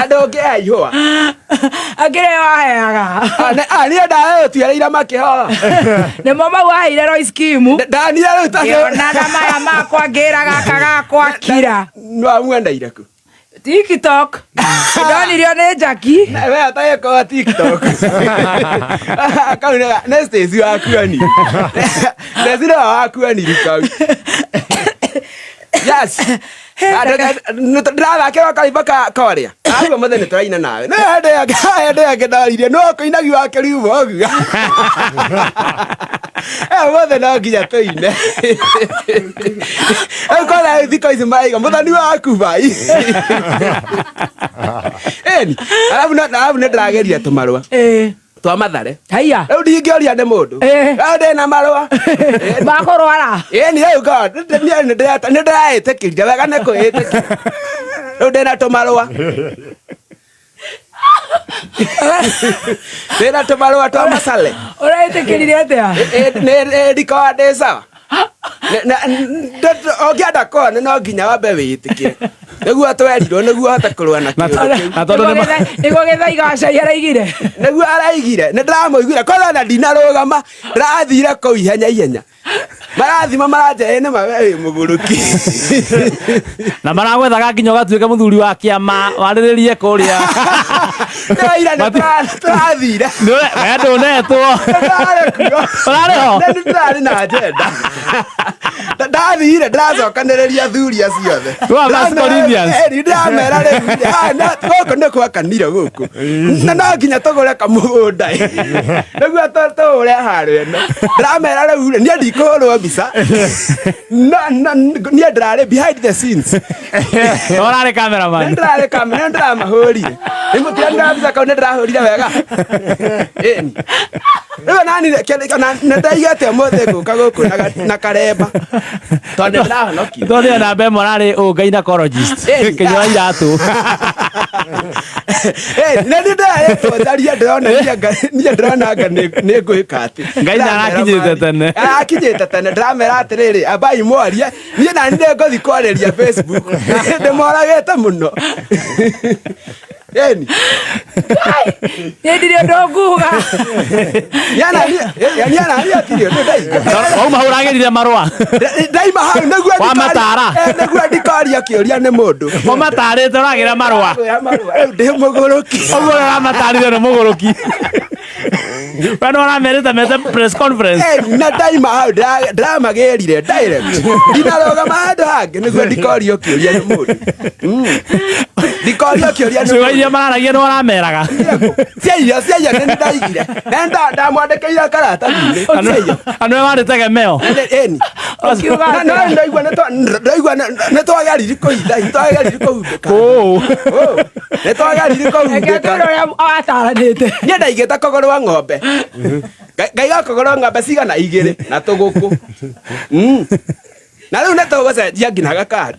Na ndũngĩhe ihũa. Akĩrĩ waheaga. Ah, niĩ ndaĩtuĩrĩire makĩhoa. Nĩmo mau waheire Royce Kim. Ndanire rĩu ta Ngĩona na maya makwa ngĩra gaka gakwa kira. Nwamwendeire kũ? TikTok. Ndonirio nĩ Jackie. We atagĩkorwo TikTok. Kau nĩ Stacy wakuoni. Stacy nĩwe wakuoniri kau. Yes. Ndĩrathakĩrwo kaimbo ka koria. Aguo mũthĩ nĩ tũraina nawe. Nĩ hĩndĩ yake hĩndĩ yake ndoririe no kũinagi wa kĩriumo ũguo. Eh mũthĩ no nginya tũine. Rĩu kona rĩu thikũ ici maraiga mũthoni waku bai. Ĩni, arabu arabu nĩ ndĩrageria tũmarũa twa Mathare. Haiya. Rĩu ndingĩũria nĩ mũndũ. Rĩu ndĩna marũa. Makũrwara. Ĩni rĩu ngo nĩ ndĩraĩtĩkĩrire wega nĩ kwĩĩtĩkĩra. Rĩu ndĩna tũmarũa. Ndĩna tũmarũa twa Masale. Ũraĩtĩkĩrire atĩa? Nĩ ndikoa ndĩ sawa. Ũngĩenda kuona no nginya wambe wĩĩtĩkĩre. Nĩguo twerirwo nĩguo ũhote kũrũa na kĩũndũ kĩu. Na tondũ nĩ Nĩguo Gĩthaiga wa cai araigire. Nĩguo araigire nĩ ndĩramũiguire kwanza na ndinarũgama ndĩrathire kũu ihenya ihenya marathima maranjĩra nĩ ma we wĩ mũgũrũki. Na maragwethaga nginya ũgatuĩka mũthuri wa kĩama warĩrĩrie kũrĩa. Ira nĩ tũrathire. We ndũnetwo. Ndĩrarĩ kuo. Ũrarĩ ho? Nĩ ndĩrarĩ na agenda. Ndathire ndĩracokanĩrĩria athuri acio othe. Wa First Corinthians. Ndĩramera rĩu gũkũ nĩ gwakanire gũkũ na no nginya tũgũre kamũgũnda nĩguo tũhũre haro ĩno. Ndĩramera rĩu rĩ, niĩ ndikũhũrwo mbica. Niĩ ndĩrarĩ behind the scenes. Ũrarĩ cameraman. Nĩ ndĩrarĩ camera, nĩ ndĩramahũrire. Nĩ mũtiranire mbica kau nĩ ndĩrahũrire wega. Ĩni. Rĩu nani nĩ ndaigĩte ũmũthĩ ngũka gũkũ na karemba tondũ nĩ ndĩrahonokire. Tondũ nĩyo namba ĩmwe ararĩ ũ gynecologist. Kĩnyua iratũ. Nĩ niĩ ndĩrahetwo njarie ndĩrona niĩ ndĩrona anga nĩ ngwĩka atĩ. Ngai nĩarakinyĩte tene. Arakinyĩte tene ndĩramera atĩrĩrĩ ambai mwarie niĩ nani nĩ ngũthiĩ kwarĩria Facebook ndĩmoragĩte mũno. Ĩni. Niĩ ndirĩ ũndũ nguga. Niĩ nani atirĩ ũndũ ndaiga. Wauma hau ũragĩrire marũa. Ndaima hau nĩguo Wamatara. Nĩguo ndikoria kĩũria nĩ mũndũ. Ũmatarĩte ũragĩra marũa. Rĩu ndĩ mũgũrũki. Ũguo ũrĩa ũramatarire nĩ mũgũrũki. We nĩ ũramerĩte mete press conference. Na ndaima hau ndĩramagĩrire direct. Ndinarũgama handũ hangĩ nĩguo ndikorio kĩũria nĩ mũndũ. Ndikorio kĩũria nĩ Ciugo iria mararagia nĩ ũrameraga. Ciaiyo ciaiyo nĩ ndaigire. Na ndamwandĩkĩire karatathi-inĩ. Ciaiyo. Andũ aya warĩ tegemeo. Ĩni. Ũkiuga Na no ndaigua ndaigua nĩ twageririe kũhinda twageririe kũhumbĩka. Kũũ. Nĩ twageririe Reke kũhumbĩka. twĩre ũrĩa wataranĩte. Niĩ ndaigĩte kũgũrũ wa ng'ombe. Ngaiga kũgũrũ wa ng'ombe cigana igĩrĩ na tũgũkũ. Na rĩu nĩ tũgũcenjia nginya gakari.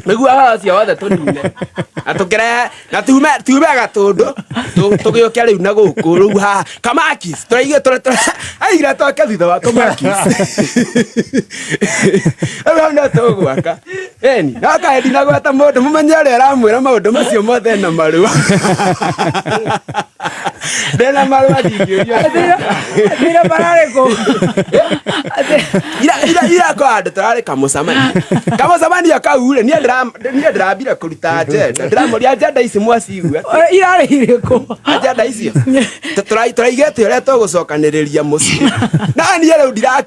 Nĩguo ũhoro ũcio wothe tũnine. Na tũkĩrehe na tume tume gatũndũ tũgĩũke rĩu na gũkũ rĩu haha kamakis tũraigire aigire twake thutha wa kamakis. Rĩu hau no tũgwaka. Ĩni, no kaĩ ndinagweta mũndũ mũmenye ũrĩa ũramwĩra maũndũ macio mothe na marũa. Ndĩna marũa ndingĩũria. Thira mararĩ kũ? Ira ira ira kwa andũ tũrarĩ kamũcemanio. Kamũcemanio kau rĩ, niĩ ndĩrambire kũruta agenda. Ndĩramũria agenda ici mwacigua. Irarĩ irĩkũ? Agenda icio. Tũraigĩte ũrĩa tũgũcokanĩrĩria mũciĩ. Na niĩ rĩu ndira